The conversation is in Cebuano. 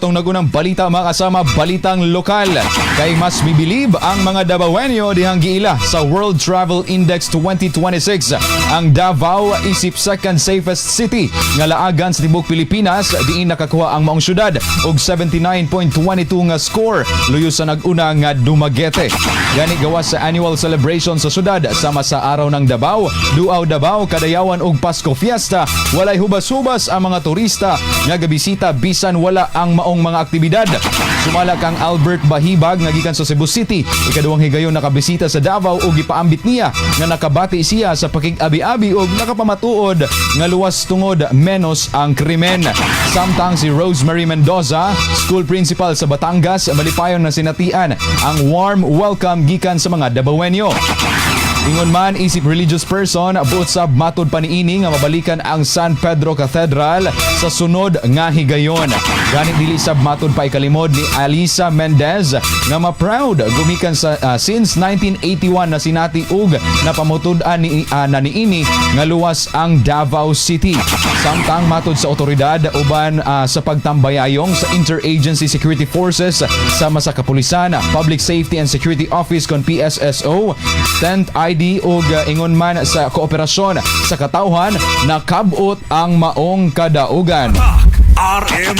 Itong nagunang balita, mga kasama, balitang lokal. Kay mas mibilib ang mga Dabawenyo dihang giila sa World Travel Index 2026. Ang Davao isip second safest city nga laagan sa tibuok Pilipinas, diin nakakuha ang maong syudad og 79.22 nga score luyo sa nag-una nga Dumaguete. Gani gawas sa annual celebration sa syudad sama sa Araw ng Davao, Duaw Davao, Kadayawan ug Pasko Fiesta, walay hubas-hubas ang mga turista nga gabisita bisan wala ang maong mga aktibidad. Sumala kang Albert Bahibag nga gikan sa Cebu City, ikaduhang higayon nakabisita sa Davao ug gipaambit niya nga nakabati siya sa pakig-abi-abi ug nakapamatuod nga luwas tungod menos ang krimen. Samtang si Rosemary Mendoza, school principal sa Batangas, malipayon na sinatian ang warm welcome gikan sa mga Dabawenyo. Ingon man isip religious person, buot sab matud pa niini nga mabalikan ang San Pedro Cathedral sa sunod nga higayon. Gani dili sab matud pa ikalimod ni Alisa Mendez nga ma-proud gumikan sa since 1981 na sinati ug napamutud-an ni na niini nga luwas ang Davao City. Samtang matud sa otoridad, uban sa pagtambayayong sa Interagency Security Forces sama sa kapulisan, Public Safety and Security Office kon PSSO, 10th ID ug ingon man sa kooperasyon sa katawhan, nakabot ang maong kadaugan. RM.